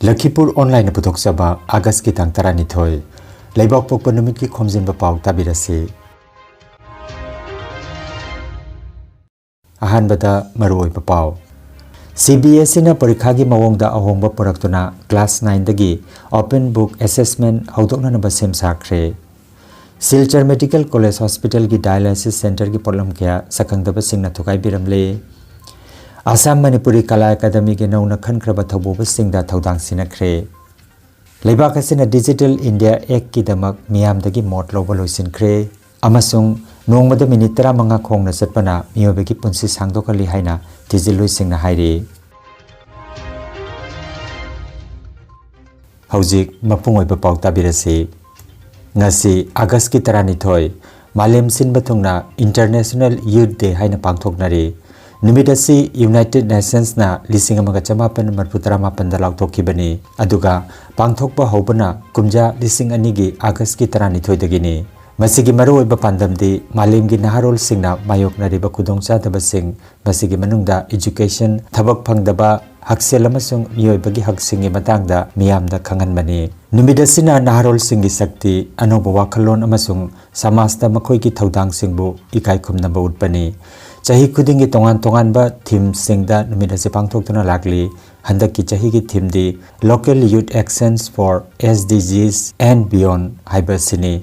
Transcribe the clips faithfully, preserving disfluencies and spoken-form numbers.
ꯂꯈꯤꯄꯨꯔ ꯑꯣꯟꯂꯥꯏꯟꯅ ꯄꯨꯊꯣꯛꯆꯕ ꯑꯥꯒꯁꯀꯤ ꯇꯥꯡ ꯇꯔꯥꯅꯤꯊꯣꯏ, ꯂꯩꯕꯥꯛꯄꯣꯛꯄ ꯅꯨꯃꯤꯠꯀꯤ ꯈꯣꯝꯖꯤꯟꯕ ꯄꯥꯎ ꯇꯥꯕꯤꯔꯁꯤ꯫ ꯑꯍꯥꯟꯕꯗ ꯃꯔꯨꯑꯣꯏꯕ ꯄꯥꯎ꯫ ꯁꯤ ꯕꯤ ꯑꯦꯁ ꯏꯅ ꯄꯔꯤꯈꯥꯒꯤ ꯃꯑꯣꯡꯗ ꯑꯍꯣꯡꯕ ꯄꯨꯔꯛꯇꯨꯅ class nineꯗꯒꯤ open book assessment ꯍꯧꯗꯣꯛꯅꯅꯕ ꯁꯦꯝ ꯁꯥꯈ꯭ꯔꯦ꯫ ꯁꯤꯜꯆꯔ ꯃꯦꯗꯤꯀꯦꯜ ꯀꯣꯂꯦꯖ ꯍꯣꯁꯄꯤꯇꯥꯜꯒꯤ dialysis centreꯒꯤ ꯄꯣꯠꯂꯝ ꯀꯌꯥ ꯁꯛꯈꯪꯗꯕꯁꯤꯡꯅ ꯊꯨꯒꯥꯏꯕꯤꯔꯝꯂꯦ꯫ ꯑꯁꯥꯝ ꯃꯅꯤꯄꯨꯔꯤ ꯀꯂꯥ ꯑꯦꯀꯥꯗꯃꯤꯒꯤ ꯅꯧꯅ ꯈꯟꯈ꯭ꯔꯕ ꯊꯧꯕꯨꯕꯁꯤꯡꯗ ꯊꯧꯗꯥꯡ ꯁꯤꯟꯅꯈ꯭ꯔꯦ꯫ ꯂꯩꯕꯥꯛ ꯑꯁꯤꯅ Digital India Actꯀꯤꯗꯃꯛ ꯃꯤꯌꯥꯝꯗꯒꯤ ꯃꯣꯠ ꯂꯧꯕ ꯂꯣꯏꯁꯤꯟꯈ꯭ꯔꯦ ꯑꯃꯁꯨꯡ ꯅꯣꯡꯃꯗ ꯃꯤꯅꯤꯠ ꯇꯔꯥꯃꯉꯥ ꯈꯣꯡꯅ ꯆꯠꯄꯅ ꯃꯤꯑꯣꯏꯕꯒꯤ ꯄꯨꯟꯁꯤ ꯁꯥꯡꯗꯣꯛꯍꯜꯂꯤ ꯍꯥꯏꯅ ꯊꯤꯖꯤꯜꯂꯨꯏꯁꯤꯡꯅ ꯍꯥꯏꯔꯤ꯫ ꯍꯧꯖꯤꯛ ꯃꯄꯨꯡ ꯑꯣꯏꯕ ꯄꯥꯎ ꯇꯥꯕꯤꯔꯁꯤ꯫ ꯉꯁꯤ ꯑꯥꯒꯁꯀꯤ ꯇꯔꯥꯅꯤꯊꯣꯏ, ꯃꯥꯂꯦꯝ ꯁꯤꯟꯕ ꯊꯨꯡꯅ International Youth Day ꯍꯥꯏꯅ ꯄꯥꯡꯊꯣꯛꯅꯔꯤ꯫ ꯅꯨꯃꯤꯠ ꯑꯁꯤ United Nationsꯅ ꯂꯤꯁꯤꯡ ꯑꯃꯒ ꯆꯃꯥꯄꯟ ꯃꯔꯤꯐꯨ ꯇꯔꯥꯃꯥꯄꯟꯗ ꯂꯥꯎꯊꯣꯛꯈꯤꯕꯅꯤ, ꯑꯗꯨꯒ ꯄꯥꯡꯊꯣꯛꯄ ꯍꯧꯕꯅ ꯀꯨꯝꯖꯥ ꯂꯤꯁꯤꯡ ꯑꯅꯤꯒꯤ ꯑꯥꯒꯁꯀꯤ ꯇꯔꯥꯅꯤꯊꯣꯏꯗꯒꯤꯅꯤ꯫ ꯃꯁꯤꯒꯤ ꯃꯔꯨꯑꯣꯏꯕ ꯄꯥꯟꯗꯝꯗꯤ ꯃꯥꯂꯦꯝꯒꯤ ꯅꯍꯥꯔꯣꯜꯁꯤꯡꯅ ꯃꯥꯌꯣꯛꯅꯔꯤꯕ ꯈꯨꯗꯣꯡꯆꯥꯗꯕꯁꯤꯡ, ꯃꯁꯤꯒꯤ ꯃꯅꯨꯡꯗ education, ꯊꯕꯛ ꯐꯪꯗꯕ, ꯍꯛꯁꯦꯜ ꯑꯃꯁꯨꯡ ꯃꯤꯑꯣꯏꯕꯒꯤ ꯍꯛꯁꯤꯡꯒꯤ ꯃꯇꯥꯡꯗ ꯃꯤꯌꯥꯝꯗ ꯈꯪꯍꯟꯕꯅꯤ꯫ ꯅꯨꯃꯤꯠ ꯑꯁꯤꯅ ꯅꯍꯥꯔꯣꯜꯁꯤꯡꯒꯤ ꯁꯛꯇꯤ, ꯑꯅꯧꯕ ꯋꯥꯈꯜꯂꯣꯟ ꯑꯃꯁꯨꯡ ꯁꯃꯥꯖꯇ ꯃꯈꯣꯏꯒꯤ ꯊꯧꯗꯥꯡꯁꯤꯡꯕꯨ ꯏꯀꯥꯏ ꯈꯨꯝꯅꯕ ꯎꯠꯄꯅꯤ꯫ ꯆꯍꯤ ꯈꯨꯗꯤꯡꯒꯤ ꯇꯣꯉꯥꯟ ꯇꯣꯉꯥꯟꯕ themeꯁꯤꯡꯗ ꯅꯨꯃꯤꯠ ꯑꯁꯤ ꯄꯥꯡꯊꯣꯛꯇꯨꯅ ꯂꯥꯛꯂꯤ꯫ ꯍꯟꯗꯛꯀꯤ ꯆꯍꯤꯒꯤ themeꯗꯤ Local Youth Actions for S D Gs and Beyond ꯍꯥꯏꯕ ꯑꯁꯤꯅꯤ꯫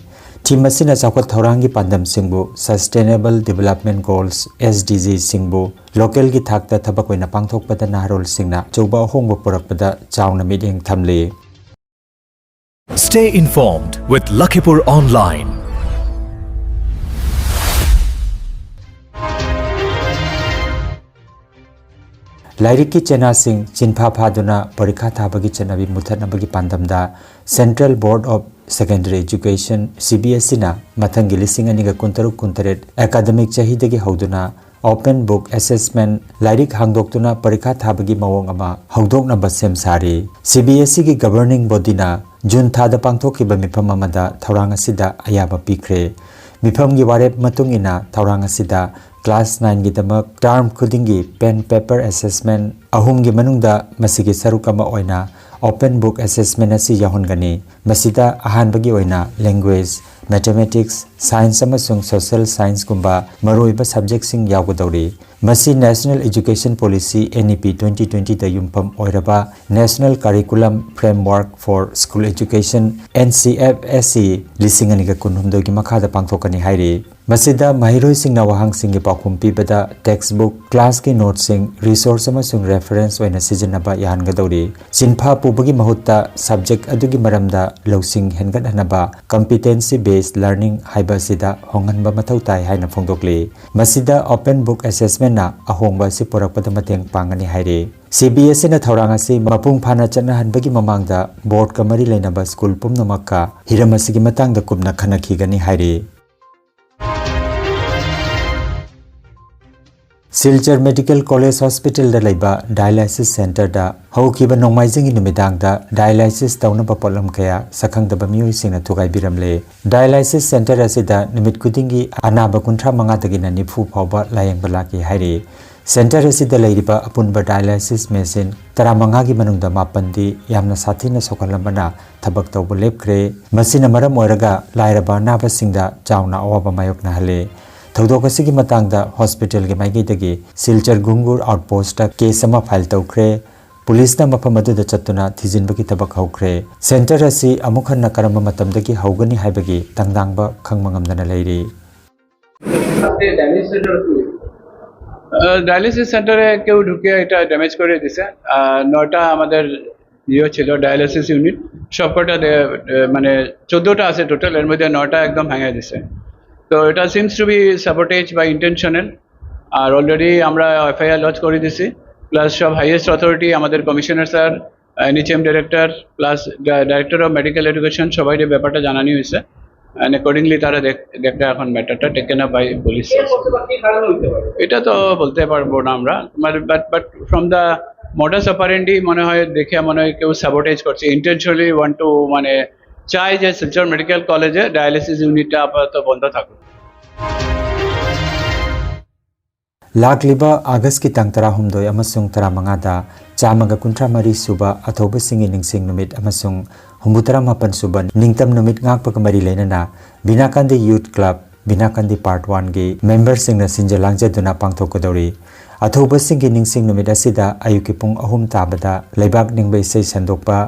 Theme ꯑꯁꯤꯅ ꯆꯥꯎꯈꯠ ꯊꯧꯔꯥꯡꯒꯤ ꯄꯥꯟꯗꯝꯁꯤꯡꯕꯨ, Sustainable Development Goals, S D Gsꯁꯤꯡꯕꯨ localꯒꯤ ꯊꯥꯛꯇ ꯊꯕꯛ ꯑꯣꯏꯅ ꯄꯥꯡꯊꯣꯛꯄꯗ ꯅꯍꯥꯔꯣꯜꯁꯤꯡꯅ ꯑꯆꯧꯕ ꯑꯍꯣꯡꯕ ꯄꯨꯔꯛꯄꯗ ꯆꯥꯎꯅ ꯃꯤꯠꯌꯦꯡ ꯊꯝꯂꯤ꯫ Stay informed with Lakhipur Online. ꯂꯥꯏꯔꯤꯛꯀꯤ ꯆꯦꯅꯥꯁꯤꯡ ꯆꯤꯟꯐꯥ ꯐꯥꯗꯨꯅ ꯄꯔꯤꯈꯥ ꯊꯥꯕꯒꯤ ꯆꯠꯅꯕꯤ ꯃꯨꯊꯠꯅꯕꯒꯤ ꯄꯥꯟꯗꯝꯗ Central Board of Secondary Education, C B S Eꯅ ꯃꯊꯪꯒꯤ ꯂꯤꯁꯤꯡ ꯑꯅꯤꯒ ꯀꯨꯟꯇꯔꯨꯛ ꯀꯨꯟꯇꯔꯦꯠ academic ꯆꯍꯤꯗꯒꯤ ꯍꯧꯗꯨꯅ open book assessment, ꯂꯥꯏꯔꯤꯛ ꯍꯥꯡꯗꯣꯛꯇꯨꯅ ꯄꯔꯤꯈꯥ ꯊꯥꯕꯒꯤ ꯃꯑꯣꯡ ꯑꯃ ꯍꯧꯗꯣꯛꯅꯕ ꯁꯦꯝ ꯁꯥꯔꯤ꯫ C B S Eꯒꯤ governing bodyꯅ ꯖꯨꯟ ꯊꯥꯗ ꯄꯥꯡꯊꯣꯛꯈꯤꯕ ꯃꯤꯐꯝ ꯑꯃꯗ ꯊꯧꯔꯥꯡ ꯑꯁꯤꯗ ꯑꯌꯥꯕ ꯄꯤꯈ꯭ꯔꯦ꯫ ꯃꯤꯐꯝꯒꯤ ꯋꯥꯔꯦꯞ ꯃꯇꯨꯡ ꯏꯟꯅ ꯊꯧꯔꯥꯡ ꯑꯁꯤꯗ class nineꯒꯤꯗꯃꯛ term ꯈꯨꯗꯤꯡꯒꯤ pen paper assessment ꯑꯍꯨꯝꯒꯤ ꯃꯅꯨꯡꯗ ꯃꯁꯤꯒꯤ ꯁꯔꯨꯛ ꯑꯃ ꯑꯣꯏꯅ Open Book Assessment ꯑꯁꯤ ꯌꯥꯎꯍꯟꯒꯅꯤ꯫ ꯃꯁꯤꯗ ꯑꯍꯥꯟꯕꯒꯤ ꯑꯣꯏꯅ Language, Mathematics, Science ꯑꯃꯁꯨꯡ Social Scienceꯒꯨꯝꯕ ꯃꯔꯨꯑꯣꯏꯕ subjectꯁꯤꯡ ꯌꯥꯎꯒꯗꯧꯔꯤ꯫ ꯃꯁꯤ National Education Policy, N E P, twenty twentyꯗ ꯌꯨꯝꯐꯝ ꯑꯣꯏꯔꯕ National Curriculum Framework for School Education, N C F S E, ꯂꯤꯁꯤꯡ ꯑꯅꯤꯒ ꯀꯨꯟꯍꯨꯝꯗꯣꯏꯒꯤ ꯃꯈꯥꯗ ꯄꯥꯡꯊꯣꯛꯀꯅꯤ ꯍꯥꯏꯔꯤ꯫ ꯃꯁꯤꯗ ꯃꯍꯩꯔꯣꯏꯁꯤꯡꯅ ꯋꯥꯍꯪꯁꯤꯡꯒꯤ ꯄꯥꯎꯈꯨꯝ ꯄꯤꯕꯗ textbook, classꯀꯤ noteꯁꯤꯡ, resource ꯑꯃꯁꯨꯡ reference ꯑꯣꯏꯅ ꯁꯤꯖꯤꯟꯅꯕ ꯌꯥꯍꯟꯒꯗꯧꯔꯤ꯫ ꯁꯤꯟꯐꯥ ꯄꯨꯕꯒꯤ ꯃꯍꯨꯠꯇ subject ꯑꯗꯨꯒꯤ ꯃꯔꯝꯗ ꯂꯧꯁꯤꯡ ꯍꯦꯟꯒꯠꯍꯟꯅꯕ competency based learning ꯍꯥꯏꯕ ꯑꯁꯤꯗ ꯍꯣꯡꯍꯟꯕ ꯃꯊꯧ ꯇꯥꯏ ꯍꯥꯏꯅ ꯐꯣꯡꯗꯣꯛꯂꯤ꯫ ꯃꯁꯤꯗ Open Book Assessmentꯅ ꯑꯍꯣꯡꯕ ꯑꯁꯤ ꯄꯨꯔꯛꯄꯗ ꯃꯇꯦꯡ ꯄꯥꯡꯒꯅꯤ ꯍꯥꯏꯔꯤ꯫ C B S Eꯅ ꯊꯧꯔꯥꯡ ꯑꯁꯤ ꯃꯄꯨꯡ ꯐꯥꯅ ꯆꯠꯅꯍꯟꯕꯒꯤ ꯃꯃꯥꯡꯗ boardꯀ ꯃꯔꯤ ꯂꯩꯅꯕ school ꯄꯨꯝꯅꯃꯛꯀ ꯍꯤꯔꯝ ꯑꯁꯤꯒꯤ ꯃꯇꯥꯡꯗ ꯀꯨꯞꯅ ꯈꯟꯅꯈꯤꯒꯅꯤ ꯍꯥꯏꯔꯤ꯫ ꯁꯤꯜꯆꯔ Medical College Hospitalꯗ ꯂꯩꯕ Dialysis Centreꯗ ꯍꯧꯈꯤꯕ ꯅꯣꯡꯃꯥꯏꯖꯤꯡꯒꯤ ꯅꯨꯃꯤꯗꯥꯡꯗ dialysis ꯇꯧꯅꯕ ꯄꯣꯠꯂꯝ ꯀꯌꯥ ꯁꯛꯈꯪꯗꯕ ꯃꯤꯑꯣꯏꯁꯤꯡꯅ ꯊꯨꯒꯥꯏꯕꯤꯔꯝꯂꯦ꯫ Dialysis Centre ꯑꯁꯤꯗ ꯅꯨꯃꯤꯠ ꯈꯨꯗꯤꯡꯒꯤ ꯑꯅꯥꯕ ꯀꯨꯟꯊ꯭ꯔꯥ ꯃꯉꯥꯗꯒꯤꯅ ꯅꯤꯐꯨ ꯐꯥꯎꯕ ꯂꯥꯌꯦꯡꯕ ꯂꯥꯛꯀꯦ ꯍꯥꯏꯔꯤ꯫ Centre ꯑꯁꯤꯗ ꯂꯩꯔꯤꯕ ꯑꯄꯨꯟꯕ dialysis machine ꯇꯔꯥꯃꯉꯥꯒꯤ ꯃꯅꯨꯡꯗ ꯃꯥꯄꯟꯗꯤ ꯌꯥꯝꯅ ꯁꯥꯊꯤꯅ ꯁꯣꯛꯍꯜꯂꯝꯕꯅ ꯊꯕꯛ ꯇꯧꯕ ꯂꯦꯞꯈ꯭ꯔꯦ꯫ ꯃꯁꯤꯅ ꯃꯔꯝ ꯑꯣꯏꯔꯒ ꯂꯥꯏꯔꯕ ꯑꯅꯥꯕꯁꯤꯡꯗ ꯆꯥꯎꯅ ꯑꯋꯥꯕ ꯃꯥꯌꯣꯛꯅꯍꯜꯂꯦ꯫ ꯊꯧꯗꯣꯛ ꯑꯁꯤꯒꯤ ꯃꯇꯥꯡꯗ hospitalꯒꯤ ꯃꯥꯏꯀꯩꯗꯒꯤ ꯁꯤꯜꯆꯔ ꯒꯨꯡꯒꯨꯔ outpostꯇ case ꯑꯃ file ꯇꯧꯈ꯭ꯔꯦ꯫ Policeꯅ ꯃꯐꯝ ꯑꯗꯨꯗ ꯆꯠꯇꯨꯅ ꯊꯤꯖꯤꯟꯕꯒꯤ ꯊꯕꯛ ꯍꯧꯈ꯭ꯔꯦ꯫ Centre ꯑꯁꯤ ꯑꯃꯨꯛ ꯍꯟꯅ ꯀꯔꯝꯕ ꯃꯇꯝꯗꯒꯤ ꯍꯧꯒꯅꯤ ꯍꯥꯏꯕꯒꯤ ꯇꯪꯗꯥꯡꯕ ꯈꯪꯕ ꯉꯝꯗꯅ ꯂꯩꯔꯤ꯫ ডায়ালিসিস সেন্টারে কেউ ঢুকে এটা ড্যামেজ করে দিছে। আহ, নয়টা আমাদের ইয়ে ছিল, ডায়ালিসিস ইউনিট, সবকটা দে- এ, মানে চোদ্দটা আছে টোটাল, এর মধ্যে নয়টা একদম ভেঙে দিছে। তো এটা seems to be sabotage by intentional। আর অলরেডি আমরা এফআইআর লজ করে দিছি, প্লাস সব হাইয়েস্ট অথরিটি, আমাদের commissioner sir, NHM director, plus director of medical education, সবাইকে ব্যাপারটা জানানি হয়েছে। অ্যান্ড অ্যাকর্ডিংলি তারা দেখ- দেখতে এখন ম্যাটারটা টেকেন আপ বাই পুলিশ। এটা তো বলতে পারবো না আমরা, but but from the modus operandi মনে হয়, দেখে মনে হয় কেউ স্যাবোটেজ করছে, ইন্টেনশনালি ওয়ান্ট টু, মানে চাই যে শিলচর মেডিকেল কলেজে ডায়ালিসিস ইউনিটটা আপাতত বন্ধ থাকুক। ꯂꯥꯛꯂꯤꯕ ꯑꯥꯒꯁꯀꯤ ꯇꯥꯡ ꯇꯔꯥꯍꯨꯝꯗꯣꯏ ꯑꯃꯁꯨꯡ ꯇꯔꯥꯃꯉꯥꯗ ꯆꯥꯝꯃꯒ ꯀꯨꯟꯊ꯭ꯔꯥ ꯃꯔꯤ ꯁꯨꯕ ꯑꯊꯧꯕꯁꯤꯡꯒꯤ ꯅꯤꯡꯁꯤꯡ ꯅꯨꯃꯤꯠ ꯑꯃꯁꯨꯡ ꯍꯨꯝꯐꯨꯇꯔꯥ ꯃꯥꯄꯟ ꯁꯨꯕ ꯅꯤꯡꯇꯝ ꯅꯨꯃꯤꯠ ꯉꯥꯛꯄꯒ ꯃꯔꯤ ꯂꯩꯅꯅ ꯕꯤꯅꯥꯀꯥꯟꯗꯤ ꯌꯨꯊ ꯀ꯭ꯂꯕ, ꯕꯤꯅꯥꯀꯥꯟꯗꯤ ꯄꯥꯔꯠ ꯋꯥꯟꯒꯤ ꯃꯦꯝꯕꯔꯁꯤꯡꯅ ꯁꯤꯟꯖ ꯂꯥꯡꯖꯗꯨꯅ ꯄꯥꯡꯊꯣꯛꯀꯗꯧꯔꯤ꯫ ꯑꯊꯧꯕꯁꯤꯡꯒꯤ ꯅꯤꯡꯁꯤꯡ ꯅꯨꯃꯤꯠ ꯑꯁꯤꯗ ꯑꯌꯨꯛꯀꯤ ꯄꯨꯡ ꯑꯍꯨꯝ ꯇꯥꯕꯗ ꯂꯩꯕꯥꯛ ꯅꯤꯡꯕ ꯏꯁꯩ ꯁꯟꯗꯣꯛꯄ,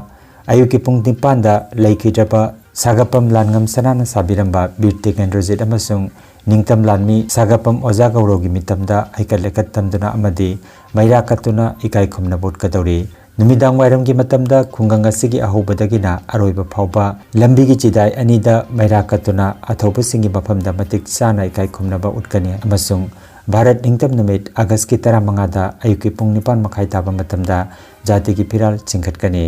ꯑꯌꯨꯛꯀꯤ ꯄꯨꯡ ꯅꯤꯄꯥꯟꯗ ꯂꯩꯈꯤꯗ꯭ꯔꯕ ꯁꯥꯒꯞꯄꯝ ꯂꯥꯟꯉꯝ ꯁꯅꯥꯅ ꯁꯥꯕꯤꯔꯝꯕ ꯕꯤꯔ ꯇꯤꯀꯦꯟꯗ꯭ꯔꯖꯤꯠ ꯑꯃꯁꯨꯡ ꯅꯤꯡꯇꯝ ꯂꯥꯟꯃꯤ ꯁꯥꯒꯞꯄꯝ ꯑꯣꯖꯥ ꯒꯧꯔꯧꯒꯤ ꯃꯤꯇꯝꯗ ꯍꯩꯀꯠ ꯂꯩꯀꯠ ꯇꯝꯗꯨꯅ ꯑꯃꯗꯤ ꯃꯩꯔꯥ ꯀꯠꯇꯨꯅ ꯏꯀꯥꯏ ꯈꯨꯝꯅꯕ ꯎꯠꯀꯗꯧꯔꯤ꯫ ꯅꯨꯃꯤꯗꯥꯡ ꯋꯥꯏꯔꯝꯒꯤ ꯃꯇꯝꯗ ꯈꯨꯡꯒꯪ ꯑꯁꯤꯒꯤ ꯑꯍꯧꯕꯗꯒꯤꯅ ꯑꯔꯣꯏꯕ ꯐꯥꯎꯕ ꯂꯝꯕꯤꯒꯤ ꯆꯤꯗꯥꯏ ꯑꯅꯤꯗ ꯃꯩꯔꯥ ꯀꯠꯇꯨꯅ ꯑꯊꯧꯕꯁꯤꯡꯒꯤ ꯃꯐꯝꯗ ꯃꯇꯤꯛ ꯆꯥꯅ ꯏꯀꯥꯏ ꯈꯨꯝꯅꯕ ꯎꯠꯀꯅꯤ ꯑꯃꯁꯨꯡ ꯚꯥꯔꯠ ꯅꯤꯡꯇꯝ ꯅꯨꯃꯤꯠ ꯑꯥꯒꯁꯀꯤ ꯇꯔꯥꯃꯉꯥꯗ ꯑꯌꯨꯛꯀꯤ ꯄꯨꯡ ꯅꯤꯄꯥꯟ ꯃꯈꯥꯏ ꯇꯥꯕ ꯃꯇꯝꯗ ꯖꯥꯇꯤꯒꯤ ꯐꯤꯔꯥꯜ ꯆꯤꯡꯈꯠꯀꯅꯤ꯫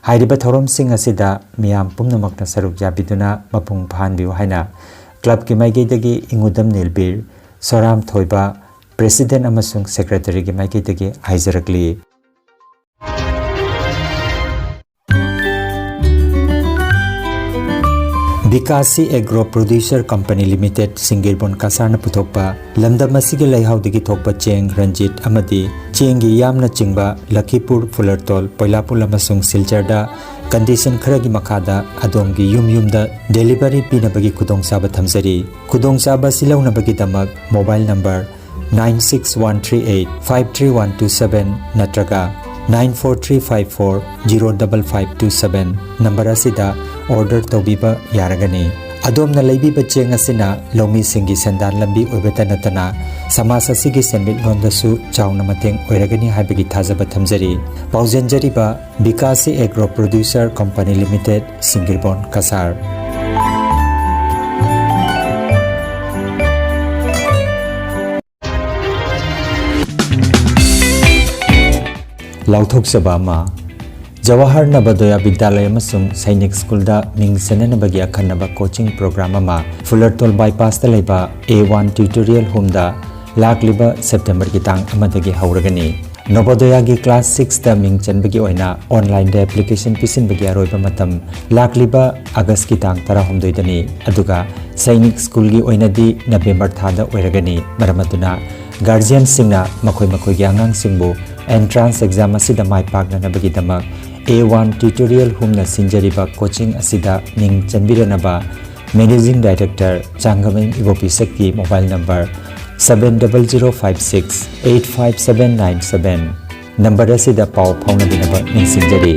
ꯍꯥꯏꯔꯤꯕ ꯊꯧꯔꯝꯁꯤꯡ ꯑꯁꯤꯗ ꯃꯤꯌꯥꯝ ꯄꯨꯝꯅꯃꯛꯅ ꯁꯔꯨꯛ ꯌꯥꯕꯤꯗꯨꯅ ꯃꯄꯨꯡ ꯐꯥꯍꯟꯕꯤꯌꯨ ꯍꯥꯏꯅ ꯀ꯭ꯂꯕꯀꯤ ꯃꯥꯏꯀꯩꯗꯒꯤ ꯏꯉꯨꯗꯝ ꯅꯤꯜꯕꯤꯔ, ꯁꯣꯔꯥꯝ ꯊꯣꯏꯕ, ꯄ꯭ꯔꯦꯁꯤꯗꯦꯟ ꯑꯃꯁꯨꯡ ꯁꯦꯀ꯭ꯔꯦꯇꯔꯤꯒꯤ ꯃꯥꯏꯀꯩꯗꯒꯤ ꯍꯥꯏꯖꯔꯛꯂꯤ꯫ ꯕꯤꯀꯥꯁꯤ ꯑꯦꯒ꯭ꯔꯣ ꯄ꯭ꯔꯣꯗ꯭ꯌꯨꯁꯔ ꯀꯝꯄꯅꯤ ꯂꯤꯃꯤꯇꯦꯗ, ꯁꯤꯡꯒꯤꯔꯕꯣꯟ ꯀꯁꯥꯔꯅ ꯄꯨꯊꯣꯛꯄ ꯂꯝꯗꯝ ꯑꯁꯤꯒꯤ ꯂꯩꯍꯥꯎꯗꯒꯤ ꯊꯣꯛꯄ ꯆꯦꯡ ꯔꯟꯖꯤꯠ ꯑꯃꯗꯤ ꯆꯦꯡꯒꯤ ꯌꯥꯝꯅ ꯆꯤꯡꯕ ꯂꯈꯤꯄꯨꯔ, ꯐꯨꯂꯔꯇꯣꯜ, ꯄꯣꯏꯂꯥꯄꯨꯜ ꯑꯃꯁꯨꯡ ꯁꯤꯜꯆꯔꯗ ꯀꯟꯗꯤꯁꯟ ꯈꯔꯒꯤ ꯃꯈꯥꯗ ꯑꯗꯣꯝꯒꯤ ꯌꯨꯝ ꯌꯨꯝꯗ ꯗꯦꯂꯤꯚꯔꯤ ꯄꯤꯅꯕꯒꯤ ꯈꯨꯗꯣꯡꯆꯥꯕ ꯊꯝꯖꯔꯤ꯫ ꯈꯨꯗꯣꯡꯆꯥꯕ ꯑꯁꯤ ꯂꯧꯅꯕꯒꯤꯗꯃꯛ mobile number nine six one three eight five three one two seven ꯅꯠꯇ꯭ꯔꯒ nine four three five four zero double five two seven number ꯑꯁꯤꯗ ꯑꯣꯔꯗꯔ ꯇꯧꯕꯤꯕ ꯌꯥꯔꯒꯅꯤ꯫ ꯑꯗꯣꯝꯅ ꯂꯩꯕꯤꯕ ꯆꯦꯡ ꯑꯁꯤꯅ ꯂꯧꯃꯤꯁꯤꯡꯒꯤ ꯁꯦꯟꯗꯥꯟ ꯂꯝꯕꯤ ꯑꯣꯏꯕꯇ ꯅꯠꯇꯅ ꯁꯃꯥꯖ ꯑꯁꯤꯒꯤ ꯁꯦꯟꯃꯤꯠꯂꯣꯟꯗꯁꯨ ꯆꯥꯎꯅ ꯃꯇꯦꯡ ꯑꯣꯏꯔꯒꯅꯤ ꯍꯥꯏꯕꯒꯤ ꯊꯥꯖꯕ ꯊꯝꯖꯔꯤ꯫ ꯄꯥꯎꯖꯦꯟꯖꯔꯤꯕ Bikashi agro producer company limited, Singirbon Cachar. ꯂꯥꯎꯊꯣꯛꯆꯕ ꯑꯃ, ꯖꯋꯥꯍꯔ ꯅꯕꯣꯗꯌꯥ ꯕꯤꯗ꯭ꯌꯥꯂꯌ ꯑꯃꯁꯨꯡ ꯁꯩꯅꯤꯛ ꯁ꯭ꯀꯨꯜꯗ ꯃꯤꯡ ꯆꯟꯅꯅꯕꯒꯤ ꯑꯈꯟꯅꯕ ꯀꯣꯆꯤꯡ ꯄ꯭ꯔꯣꯒ꯭ꯔꯥꯝ ꯑꯃ ꯐꯨꯂꯔꯇꯣꯜ ꯕꯥꯏꯄꯥꯁꯇ ꯂꯩꯕ ꯑꯦ ꯋꯥꯟ ꯇ꯭ꯌꯨꯇꯣꯔꯤꯌꯦꯜ ꯍꯣꯝꯗ ꯂꯥꯛꯂꯤꯕ ꯁꯦꯞꯇꯦꯝꯕꯔꯒꯤ ꯇꯥꯡ ꯑꯃꯗꯒꯤ ꯍꯧꯔꯒꯅꯤ꯫ ꯅꯕꯣꯗꯌꯥꯒꯤ ꯀ꯭ꯂꯥꯁ ꯁꯤꯛꯁꯇ ꯃꯤꯡ ꯆꯟꯕꯒꯤ ꯑꯣꯏꯅ ꯑꯣꯟꯂꯥꯏꯟꯗ ꯑꯦꯄ꯭ꯂꯤꯀꯦꯁꯟ ꯄꯤꯁꯤꯟꯕꯒꯤ ꯑꯔꯣꯏꯕ ꯃꯇꯝ ꯂꯥꯛꯂꯤꯕ ꯑꯥꯒꯁꯀꯤ ꯇꯥꯡ ꯇꯔꯥꯍꯨꯝꯗꯣꯏꯗꯅꯤ, ꯑꯗꯨꯒ ꯁꯩꯅꯤꯛ ꯁ꯭ꯀꯨꯜꯒꯤ ꯑꯣꯏꯅꯗꯤ ꯅꯕꯦꯝꯕꯔ ꯊꯥꯗ ꯑꯣꯏꯔꯒꯅꯤ꯫ ꯃꯔꯝ ꯑꯗꯨꯅ ꯒꯥꯔꯖꯤꯌꯟꯁꯤꯡꯅ ꯃꯈꯣꯏ ꯃꯈꯣꯏꯒꯤ ꯑꯉꯥꯡꯁꯤꯡꯕꯨ ꯑꯦꯟꯇ꯭ꯔꯥꯟꯁ ꯑꯦꯛꯖꯥꯝ ꯑꯁꯤꯗ ꯃꯥꯏ ꯄꯥꯛꯅꯅꯕꯒꯤꯗꯃꯛ ꯑꯦ ꯋꯥꯟ ꯇ꯭ꯌꯨꯇꯣꯔꯤꯌꯦꯜ ꯍꯣꯝꯅ ꯁꯤꯟꯖꯔꯤꯕ ꯀꯣꯆꯤꯡ ꯑꯁꯤꯗ ꯃꯤꯡ ꯆꯟꯕꯤꯔꯅꯕ ꯃꯦꯅꯦꯖꯤꯡ ꯗꯥꯏꯔꯦꯛꯇꯔ ꯆꯥꯡꯒꯃꯦꯟ ꯏꯕꯣꯄꯤꯁꯛꯀꯤ mobile number seven double zero five six eight five seven nine seven number ꯑꯁꯤꯗ ꯄꯥꯎ ꯐꯥꯎꯅꯕꯤꯅꯕ ꯅꯤꯡꯁꯤꯡꯖꯔꯤ꯫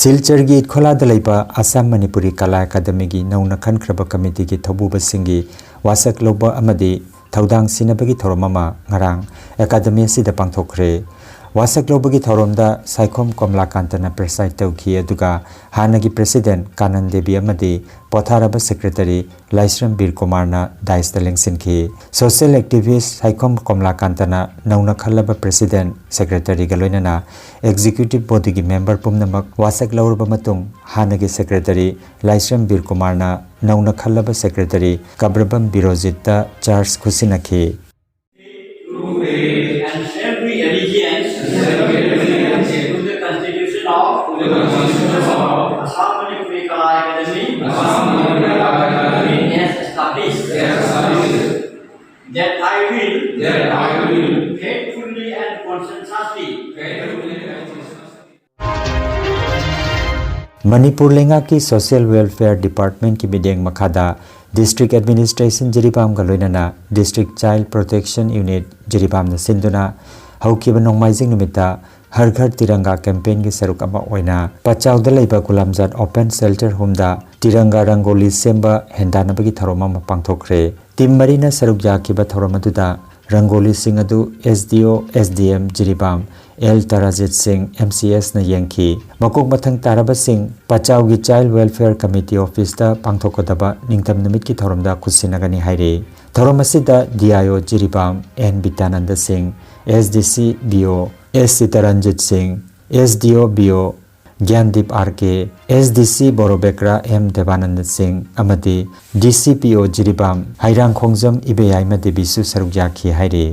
ꯁꯤꯜꯆꯔꯒꯤ ꯏꯠꯈꯣꯂꯥꯗ ꯂꯩꯕ ꯑꯁꯥꯝ ꯃꯅꯤꯄꯨꯔꯤ ꯀꯂꯥ ꯑꯦꯀꯥꯗꯃꯤꯒꯤ ꯅꯧꯅ ꯈꯟꯈ꯭ꯔꯕ ꯀꯃꯤꯇꯤꯒꯤ ꯊꯧꯕꯨꯕꯁꯤꯡꯒꯤ ꯋꯥꯁꯛ ꯂꯧꯕ ꯑꯃꯗꯤ ꯊꯧꯗꯥꯡ ꯁꯤꯟꯅꯕꯒꯤ ꯊꯧꯔꯝ ꯑꯃ ꯉꯔꯥꯡ ꯑꯦꯀꯥꯗꯃꯤ ꯑꯁꯤꯗ ꯄꯥꯡꯊꯣꯛꯈ꯭ꯔꯦ꯫ ꯋꯥꯁꯛ ꯂꯧꯕꯒꯤ ꯊꯧꯔꯝꯗ ꯁꯥꯏꯈꯣꯝ ꯀꯣꯝꯂꯥꯀꯥꯟꯇꯅ ꯄ꯭ꯔꯦꯁꯥꯏꯗ ꯇꯧꯈꯤ, ꯑꯗꯨꯒ ꯍꯥꯟꯅꯒꯤ ꯄ꯭ꯔꯦꯁꯤꯗꯦꯟꯠ ꯀꯥꯅꯟ ꯗꯦꯕꯤ ꯑꯃꯗꯤ ꯄꯣꯊꯥꯔꯕ ꯁꯦꯀ꯭ꯔꯦꯇꯔꯤ ꯂꯥꯏꯁ꯭ꯔꯝ ꯕꯤꯔ ꯀꯨꯃꯥꯔꯅ ꯗꯥꯏꯁꯇ ꯂꯦꯡꯁꯤꯟꯈꯤ꯫ ꯁꯣꯁꯤꯌꯦꯜ ꯑꯦꯛꯇꯤꯚꯤꯁ꯭ꯠ ꯁꯥꯏꯈꯣꯝ ꯀꯣꯝꯂꯥꯀꯥꯟꯇꯅ ꯅꯧꯅ ꯈꯜꯂꯕ ꯄ꯭ꯔꯦꯁꯤꯗꯦꯟꯠ, ꯁꯦꯀ꯭ꯔꯦꯇꯔꯤꯒ ꯂꯣꯏꯅꯅ ꯑꯦꯛꯖꯤꯀ꯭ꯌꯨꯇꯤꯚ ꯕꯣꯗꯤꯒꯤ ꯃꯦꯝꯕꯔ ꯄꯨꯝꯅꯃꯛ ꯋꯥꯁꯛ ꯂꯧꯔꯕ ꯃꯇꯨꯡ, ꯍꯥꯟꯅꯒꯤ ꯁꯦꯀ꯭ꯔꯦꯇꯔꯤ ꯂꯥꯏꯁ꯭ꯔꯝ ꯕꯤꯔ ꯀꯨꯃꯥꯔꯅ ꯅꯧꯅ ꯈꯜꯂꯕ ꯁꯦꯀ꯭ꯔꯦꯇꯔꯤ ꯀꯕ꯭ꯔꯕꯝ ꯕꯤꯔꯣꯖꯤꯠꯇ ꯆꯥꯔꯖ ꯈꯨꯠꯁꯤꯟꯅꯈꯤ꯫ And shall be allegiance to the Constitution of Assam Manipuri Kala Academy as established, that I will faithfully and conscientiously Manipur ꯂꯩꯉꯥꯛꯀꯤ ꯁꯣꯁꯤꯌꯦꯜ ꯋꯦꯜꯐꯤꯌꯔ ꯗꯤꯄꯥꯔꯠꯃꯦꯟꯠꯀꯤ ꯃꯤꯠꯌꯦꯡ ꯃꯈꯥꯗ ꯗꯤꯁꯇ꯭ꯔꯤꯛ ꯑꯦꯗꯃꯤꯅꯤꯁꯇ꯭ꯔꯦꯁꯟ ꯖꯤꯔꯤꯕꯥꯝꯒ ꯂꯣꯏꯅꯅ ꯗꯤꯁꯇ꯭ꯔꯤꯛ ꯆꯥꯏꯜ ꯄ꯭ꯔꯣꯇꯦꯛꯁꯟ ꯌꯨꯅꯤꯠ ꯖꯤꯔꯤꯕꯥꯝꯅ ꯁꯤꯟꯗꯨꯅ ꯍꯧꯈꯤꯕ ꯅꯣꯡꯃꯥꯏꯖꯤꯡ ꯅꯨꯃꯤꯠꯇ ꯍꯔ ꯘꯔ ꯇꯤꯔꯪꯒꯥ ꯀꯦꯝꯄꯦꯟꯒꯤ ꯁꯔꯨꯛ ꯑꯃ ꯑꯣꯏꯅ ꯄꯆꯥꯎꯗ ꯂꯩꯕ ꯒꯨꯂꯥꯝꯖꯥꯠ ꯑꯣꯄꯟ ꯁꯦꯜꯇꯔ ꯍꯣꯝꯗ ꯇꯤꯔꯪꯒꯥ ꯔꯪꯒꯣꯂꯤ ꯁꯦꯝꯕ ꯍꯦꯟꯗꯥꯟꯅꯕꯒꯤ ꯊꯧꯔꯝ ꯑꯃ ꯄꯥꯡꯊꯣꯛꯈ꯭ꯔꯦ꯫ ꯇꯤꯝ ꯃꯔꯤꯅ ꯁꯔꯨꯛ ꯌꯥꯈꯤꯕ ꯊꯧꯔꯝ ꯑꯗꯨꯗ ꯔꯪꯒꯣꯂꯤꯁꯤꯡ ꯑꯗꯨ S D O, S D M Jiribam L Tarajit Singh, M C ꯑꯦꯁꯅ ꯌꯦꯡꯈꯤ꯫ ꯃꯀꯣꯛ ꯃꯊꯪ ꯇꯥꯔꯕꯁꯤꯡ ꯄꯆꯥꯎꯒꯤ ꯆꯥꯏꯜ ꯋꯦꯜꯐꯤꯌꯔ ꯀꯃꯤꯇꯤ ꯑꯣꯐꯤꯁꯇ ꯄꯥꯡꯊꯣꯛꯀꯗꯕ ꯅꯤꯡꯊꯝ ꯅꯨꯃꯤꯠꯀꯤ ꯊꯧꯔꯝꯗ ꯈꯨꯠꯁꯤꯟꯅꯒꯅꯤ ꯍꯥꯏꯔꯤ꯫ ꯊꯧꯔꯝ ꯑꯁꯤꯗ D I O Jiribam and ꯕꯤꯇꯥꯅꯟꯗ ꯁꯤꯡ, ꯑꯦꯁ ꯗꯤ ꯁꯤ ꯕꯤ ꯑꯣ ꯑꯦꯁ ꯁꯤꯇꯔꯟꯖꯤꯠ ꯁꯤꯡ, ꯑꯦꯁ ꯗꯤ ꯑꯣ ꯕꯤ ꯑꯣ ꯒ꯭ꯌꯥꯟꯗꯤꯞ ꯑꯥꯔ ꯀꯦ, ꯑꯦꯁ ꯗꯤ ꯁꯤ ꯕꯣꯔꯣꯕꯦꯀ꯭ꯔꯥ ꯑꯦꯝ ꯗꯦꯕꯥꯅꯟꯗ ꯁꯤꯡ ꯑꯃꯗꯤ ꯗꯤ ꯁꯤ ꯄꯤ ꯑꯣ ꯖꯤꯔꯤꯕꯥꯝ ꯍꯩꯔꯥꯡꯈꯣꯡꯖꯝ ꯏꯕꯦꯌꯥꯏꯃ ꯗꯦꯕꯤꯁꯨ ꯁꯔꯨꯛ ꯌꯥꯈꯤ ꯍꯥꯏꯔꯤ꯫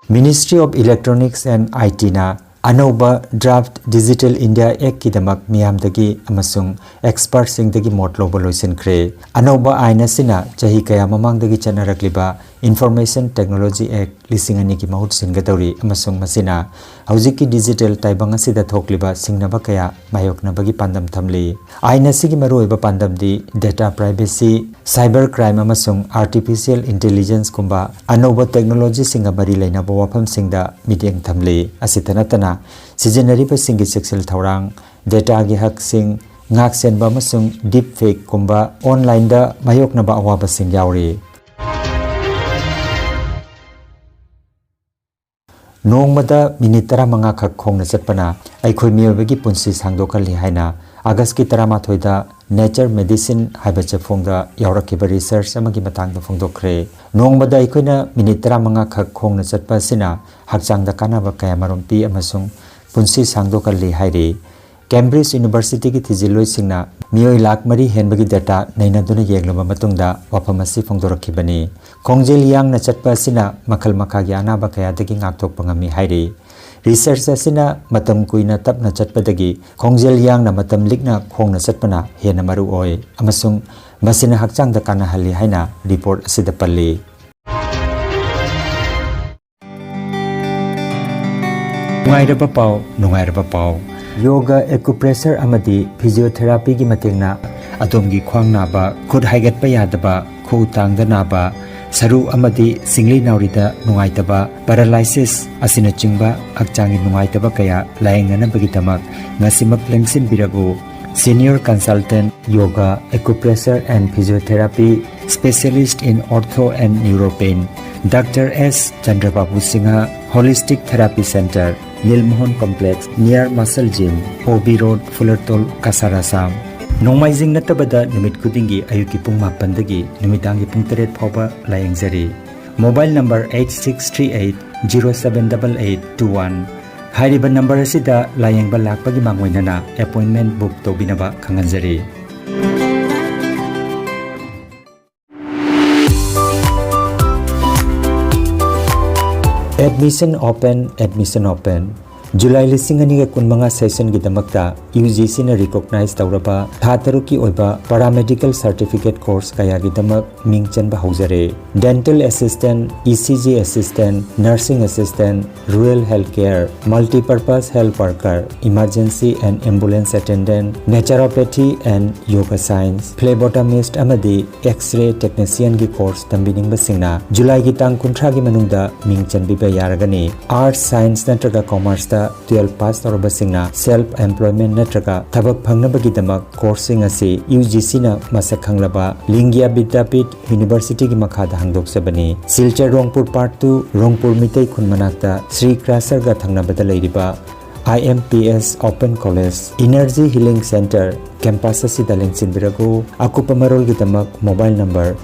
Ministry of Electronics and I T ꯅ ꯑꯅꯧꯕ draft Digital India Act ꯀꯤꯗꯃꯛ ꯃꯤꯌꯥꯝꯗꯒꯤ ꯑꯃꯁꯨꯡ expertꯁꯤꯡꯗꯒꯤ ꯃꯣꯠ ꯂꯧꯕ ꯂꯣꯏꯁꯤꯟꯈ꯭ꯔꯦ꯫ ꯑꯅꯧꯕ ꯑꯥꯏꯟ ꯑꯁꯤꯅ ꯆꯍꯤ ꯀꯌꯥ ꯃꯃꯥꯡꯗꯒꯤ ꯆꯠꯅꯔꯛꯂꯤꯕ Information Technology Act ꯂꯤꯁꯤꯡ ꯑꯅꯤꯒꯤ ꯃꯍꯨꯠ ꯁꯤꯟꯒꯗꯧꯔꯤ ꯑꯃꯁꯨꯡ ꯃꯁꯤꯅ ꯍꯧꯖꯤꯛꯀꯤ digital ꯇꯥꯏꯕꯪ ꯑꯁꯤꯗ ꯊꯣꯛꯂꯤꯕ ꯁꯤꯡꯅꯕ ꯀꯌꯥ ꯃꯥꯌꯣꯛꯅꯕꯒꯤ ꯄꯥꯟꯗꯝ ꯊꯝꯂꯤ꯫ ꯑꯥꯏꯟ ꯑꯁꯤꯒꯤ ꯃꯔꯨꯑꯣꯏꯕ ꯄꯥꯟꯗꯝꯗꯤ data privacy, cyber crime ꯑꯃꯁꯨꯡ artificial intelligenceꯀꯨꯝꯕ ꯑꯅꯧꯕ technologyꯁꯤꯡꯒ ꯃꯔꯤ ꯂꯩꯅꯕ ꯋꯥꯐꯝꯁꯤꯡꯗ ꯃꯤꯠꯌꯦꯡ ꯊꯝꯂꯤ꯫ ꯑꯁꯤꯇ ꯅꯠꯇꯅ, ꯁꯤꯖꯤꯟꯅꯔꯤꯕꯁꯤꯡꯒꯤ ꯆꯦꯛꯁꯤꯜ ꯊꯧꯔꯥꯡ, dataꯒꯤ ꯍꯛꯁꯤꯡ ꯉꯥꯛꯁꯦꯟꯕ ꯑꯃꯁꯨꯡ deepfakeꯀꯨꯝꯕ onlineꯗ ꯃꯥꯌꯣꯛꯅꯕ ꯑꯋꯥꯕꯁꯤꯡ ꯌꯥꯎꯔꯤ꯫ ꯅꯣꯡꯃꯗ ꯃꯤꯅꯤꯠ ꯇꯔꯥꯃꯉꯥ ꯈꯛ ꯈꯣꯡꯅ ꯆꯠꯄꯅ ꯑꯩꯈꯣꯏ ꯃꯤꯑꯣꯏꯕꯒꯤ ꯄꯨꯟꯁꯤ ꯁꯥꯡꯗꯣꯛꯍꯜꯂꯤ ꯍꯥꯏꯅ ꯑꯥꯒꯁꯀꯤ ꯇꯔꯥꯃꯥꯊꯣꯏꯗ Nature Medicine ꯍꯥꯏꯕ ꯆꯦꯐꯣꯡꯗ ꯌꯥꯎꯔꯛꯈꯤꯕ research ꯑꯃꯒꯤ ꯃꯇꯥꯡꯗ ꯐꯣꯡꯗꯣꯛꯈ꯭ꯔꯦ꯫ ꯅꯣꯡꯃꯗ ꯑꯩꯈꯣꯏꯅ ꯃꯤꯅꯤꯠ ꯇꯔꯥꯃꯉꯥ ꯈꯛ ꯈꯣꯡꯅ ꯆꯠꯄ ꯑꯁꯤꯅ ꯍꯛꯆꯥꯡꯗ ꯀꯥꯟꯅꯕ ꯀꯌꯥꯃꯔꯨꯝ ꯄꯤ ꯑꯃꯁꯨꯡ ꯄꯨꯟꯁꯤ ꯁꯥꯡꯗꯣꯛꯍꯜꯂꯤ ꯍꯥꯏꯔꯤ꯫ Cambridge Universityꯒꯤ ꯊꯤꯖꯤꯜꯂꯣꯏꯁꯤꯡꯅ ꯃꯤꯑꯣꯏ ꯂꯥꯈ ꯃꯔꯤ ꯍꯦꯟꯕꯒꯤ data ꯅꯩꯅꯗꯨꯅ ꯌꯦꯡꯂꯕ ꯃꯇꯨꯡꯗ ꯋꯥꯐꯝ ꯑꯁꯤ ꯐꯣꯡꯗꯣꯔꯛꯈꯤꯕꯅꯤ꯫ ꯈꯣꯡꯖꯦꯜ ꯌꯥꯡꯅ ꯆꯠꯄ ꯑꯁꯤꯅ ꯃꯈꯜ ꯃꯈꯥꯒꯤ ꯑꯅꯥꯕ ꯀꯌꯥꯗꯒꯤ ꯉꯥꯛꯊꯣꯛꯄ ꯉꯝꯃꯤ ꯍꯥꯏꯔꯤ꯫ Research ꯑꯁꯤꯅ ꯃꯇꯝ ꯀꯨꯏꯅ ꯇꯞꯅ ꯆꯠꯄꯗꯒꯤ ꯈꯣꯡꯖꯦꯜ ꯌꯥꯡꯅ ꯃꯇꯝ ꯂꯤꯛꯅ ꯈꯣꯡꯅ ꯆꯠꯄꯅ ꯍꯦꯟꯅ ꯃꯔꯨ ꯑꯣꯏ ꯑꯃꯁꯨꯡ ꯃꯁꯤꯅ ꯍꯛꯆꯥꯡꯗ ꯀꯥꯟꯅꯍꯜꯂꯤ ꯍꯥꯏꯅ report ꯑꯁꯤꯗ ꯄꯜꯂꯤ꯫ ꯅꯨꯡꯉꯥꯏꯔꯕ ꯄꯥꯎ, ꯅꯨꯡꯉꯥꯏꯔꯕ ꯄꯥꯎ꯫ Yoga, acupressure ꯑꯃꯗꯤ physiotherapyꯒꯤ ꯃꯇꯦꯡꯅ ꯑꯗꯣꯝꯒꯤ ꯈ꯭ꯋꯥꯡ ꯅꯥꯕ, ꯈꯨꯠ ꯍꯥꯏꯒꯠꯄ ꯌꯥꯗꯕ, ꯈꯨꯎ ꯇꯥꯡꯗ ꯅꯥꯕ, ꯁꯔꯨ ꯑꯃꯗꯤ ꯁꯤꯡꯂꯤ ꯅꯥꯎꯔꯤꯗ ꯅꯨꯡꯉꯥꯏꯇꯕ, paralysis ꯑꯁꯤꯅꯆꯤꯡꯕ ꯍꯛꯆꯥꯡꯒꯤ ꯅꯨꯡꯉꯥꯏꯇꯕ ꯀꯌꯥ ꯂꯥꯌꯦꯡꯅꯅꯕꯒꯤꯗꯃꯛ ꯉꯁꯤꯃꯛ ꯂꯦꯡꯁꯤꯟꯕꯤꯔꯕꯨ꯫ Senior Consultant, Yoga, Acupressure and Physiotherapy, Specialist in Ortho and Neuropain, Doctor S Chandrababu Singha, Holistic Therapy Center, Nilmohan Complex, near Muscle Gym, O B Road, Fulertol, Kasar, Assam. ꯅꯣꯡꯃꯥꯏꯖꯤꯡ ꯅꯠꯇꯕꯗ ꯅꯨꯃꯤꯠ ꯈꯨꯗꯤꯡꯒꯤ ꯑꯌꯨꯛꯀꯤ ꯄꯨꯡ ꯃꯥꯄꯟꯗꯒꯤ ꯅꯨꯃꯤꯗꯥꯡꯒꯤ ꯄꯨꯡ ꯇꯔꯦꯠ ꯐꯥꯎꯕ ꯂꯥꯌꯦꯡꯖꯔꯤ꯫ Mobile number eight six three eight zero seven double eight two one꯫ ꯍꯥꯏꯔꯤꯕ number ꯑꯁꯤꯗ ꯂꯥꯌꯦꯡꯕ ꯂꯥꯛꯄꯒꯤ ꯃꯥꯡꯑꯣꯏꯅꯅ appointment book ꯇꯧꯕꯤꯅꯕ ꯈꯪꯍꯟꯖꯔꯤ꯫ Admission open, admission open. July ꯂꯤꯁꯤꯡ ꯑꯅꯤꯒ ꯀꯨꯟꯃꯉꯥ ꯁꯦꯁꯟꯒꯤꯗꯃꯛꯇ ꯌꯨ ꯖꯤ ꯁꯤꯅ ꯔꯤꯀꯣꯛꯅꯥꯏꯖ ꯇꯧꯔꯕ ꯊꯥ ꯇꯔꯨꯛꯀꯤ ꯑꯣꯏꯕ ꯄꯔꯥꯃꯦꯗꯤꯀꯦꯜ ꯁꯥꯔꯇꯤꯐꯤꯀꯦꯠ ꯀꯣꯔꯁ ꯀꯌꯥꯒꯤꯗꯃꯛ ꯃꯤꯡ ꯆꯟꯕ ꯍꯧꯖꯔꯦ꯫ Dental assistant, E C G assistant, nursing assistant, rural health care, multipurpose health worker, emergency and ambulance attendant, naturopathy and yoga science, phlebotomist ꯑꯃꯗꯤ X-ray technicianꯒꯤ ꯀꯣꯔꯁ ꯇꯝꯕꯤꯅꯤꯡꯕꯁꯤꯡꯅ ꯖꯨꯂꯥꯏꯒꯤ ꯇꯥꯡ ꯀꯨꯟꯊ꯭ꯔꯥꯒꯤ ꯃꯅꯨꯡꯗ ꯃꯤꯡ ꯆꯟꯕꯤꯕ ꯌꯥꯔꯒꯅꯤ꯫ ꯑꯥꯔꯠꯁ, ꯁꯥꯏꯟꯁ ꯅꯠꯇ꯭ꯔꯒ ꯀꯣꯃꯔꯁꯇ ꯇꯨꯌꯦꯜꯐ ꯄꯥꯁ ꯇꯧꯔꯕꯁꯤꯡꯅ ꯁꯦꯜꯐ ꯑꯦꯝꯄ꯭ꯂꯣꯏꯃꯦꯟ ꯅꯠꯇ꯭ꯔꯒ ꯊꯕꯛ ꯐꯪꯅꯕꯒꯤꯗꯃꯛ ꯀꯣꯔꯁꯁꯤꯡ ꯑꯁꯤ ꯌꯨ ꯖꯤ ꯁꯤꯅ ꯃꯁꯛ ꯈꯪꯂꯕ ꯂꯤꯡꯒ꯭ꯌꯥ ꯕꯤꯗ꯭ꯌꯥꯄꯤꯊ ꯌꯨꯅꯤꯚꯔꯁꯤꯇꯤꯒꯤ ꯃꯈꯥꯗ ꯍꯥꯡꯗꯣꯛꯆꯕꯅꯤ꯫ ꯁꯤꯜꯆꯔ ꯔꯣꯡꯄꯨꯔ ꯄꯥꯔꯠ ꯇꯨ, ꯔꯣꯡꯄꯨꯔ ꯃꯤꯇꯩ ꯈꯨꯟ ꯃꯅꯥꯛꯇ ꯁ꯭ꯔꯤ ꯀ꯭ꯔꯥꯁꯔꯒ ꯊꯪꯅꯕꯗ ꯂꯩꯔꯤꯕ I M P S Open College, Energy Healing Center campus ꯑꯁꯤꯗ ꯂꯦꯡꯁꯤꯟꯕꯤꯔꯛꯎ꯫ ꯑꯀꯨꯞꯄ ꯃꯔꯣꯜꯒꯤꯗꯃꯛ mobile number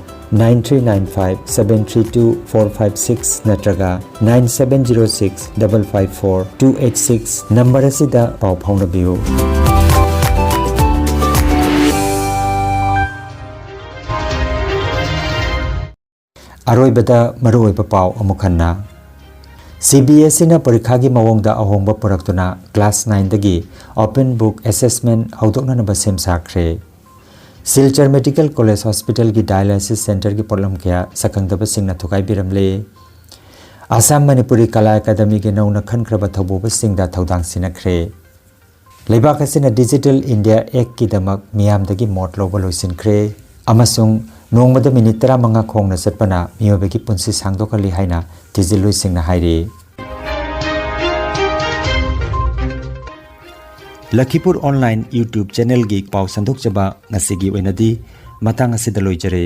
nine three nine five seven three two four five six ꯅꯠꯇ꯭ꯔꯒ nine seven zero six double five four two eight six number ꯑꯁꯤꯗ ꯄꯥꯎ ꯐꯥꯎꯅꯕꯤꯌꯨ꯫ ꯑꯔꯣꯏꯕꯗ ꯃꯔꯨꯑꯣꯏꯕ ꯄꯥꯎ ꯑꯃꯨꯛ ꯍꯟꯅ꯫ C B S Eꯅ ꯄꯔꯤꯈꯥꯒꯤ ꯃꯑꯣꯡꯗ ꯑꯍꯣꯡꯕ ꯄꯨꯔꯛꯇꯨꯅ class nineꯗꯒꯤ open book assessment ꯍꯧꯗꯣꯛꯅꯅꯕ ꯁꯦꯝ ꯁꯥꯈ꯭ꯔꯦ꯫ ꯁꯤꯜꯆꯔ ꯃꯦꯗꯤꯀꯦꯜ ꯀꯣꯂꯦꯖ ꯍꯣꯁꯄꯤꯇꯥꯜꯒꯤ dialysis centreꯒꯤ ꯄꯣꯠꯂꯝ ꯀꯌꯥ ꯁꯛꯈꯪꯗꯕꯁꯤꯡꯅ ꯊꯨꯒꯥꯏꯕꯤꯔꯝꯂꯦ꯫ ꯑꯁꯥꯝ ꯃꯅꯤꯄꯨꯔꯤ ꯀꯂꯥ ꯑꯦꯀꯥꯗꯃꯤꯒꯤ ꯅꯧꯅ ꯈꯟꯈ꯭ꯔꯕ ꯊꯧꯕꯨꯕꯁꯤꯡꯗ ꯊꯧꯗꯥꯡ ꯁꯤꯟꯅꯈ꯭ꯔꯦ꯫ ꯂꯩꯕꯥꯛ ꯑꯁꯤꯅ Digital India Actꯀꯤꯗꯃꯛ ꯃꯤꯌꯥꯝꯗꯒꯤ ꯃꯣꯠ ꯂꯧꯕ ꯂꯣꯏꯁꯤꯟꯈ꯭ꯔꯦ ꯑꯃꯁꯨꯡ ꯅꯣꯡꯃꯗ ꯃꯤꯅꯤꯠ ꯇꯔꯥꯃꯉꯥ ꯈꯣꯡꯅ ꯆꯠꯄꯅ ꯃꯤꯑꯣꯏꯕꯒꯤ ꯄꯨꯟꯁꯤ ꯁꯥꯡꯗꯣꯛꯍꯜꯂꯤ ꯍꯥꯏꯅ ꯊꯤꯖꯤꯜꯂꯨꯏꯁꯤꯡꯅ ꯍꯥꯏꯔꯤ꯫ ꯂꯈꯤꯄꯨꯔ online YouTube channelꯒꯤ ꯄꯥꯎ ꯁꯟꯗꯣꯛꯆꯕ ꯉꯁꯤꯒꯤ ꯑꯣꯏꯅꯗꯤ ꯃꯇꯥꯡ ꯑꯁꯤꯗ ꯂꯣꯏꯖꯔꯦ꯫